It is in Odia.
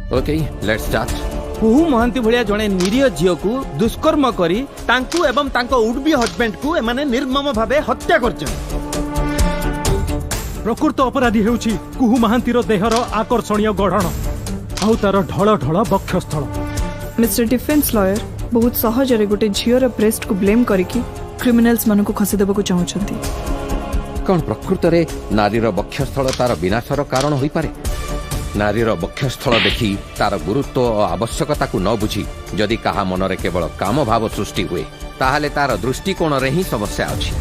Okay, let's start. Kuhu Mohanty ଭଳିଆ ଜଣେ ନିରୀହ ଝିଅକୁ ଦୁଷ୍କର୍ମ କରି ତାଙ୍କୁ ଏବଂ ତାଙ୍କ ଉଡ୍ ବି ହଜବେଣ୍ଡକୁ ଏମାନେ ନିର୍ମମ ଭାବେ ହତ୍ୟା କରିଛନ୍ତି। ପ୍ରକୃତ ଅପରାଧୀ ହେଉଛି କୁହୁ ମହାନ୍ତିର ଦେହର ଆକର୍ଷଣୀୟ ଗଢ଼ଣ ଆଉ ତାର ଢଳ ଢଳ ବକ୍ଷସ୍ଥଳ। ମିଷ୍ଟର ଡିଫେନ୍ସ ଲୟର ବହୁତ ସହଜରେ ଗୋଟେ ଝିଅର ବ୍ରେଷ୍ଟକୁ ବ୍ଲେମ୍ କରିକି କ୍ରିମିନାଲ୍ସ ମାନଙ୍କୁ ଖସିଦେବାକୁ ଚାହୁଁଛନ୍ତି। କ'ଣ ପ୍ରକୃତରେ ନାରୀର ବକ୍ଷସ୍ଥଳ ତାର ବିନାଶର କାରଣ ହୋଇପାରେ? ନାରୀର ବକ୍ଷସ୍ଥଳ ଦେଖି ତାର ଗୁରୁତ୍ୱ ଓ ଆବଶ୍ୟକତାକୁ ନ ବୁଝି ଯଦି କାହା ମନରେ କେବଳ କାମଭାବ ସୃଷ୍ଟି ହୁଏ, ତାହେଲେ ତାର ଦୃଷ୍ଟିକୋଣରେ ହିଁ ସମସ୍ୟା ଅଛି।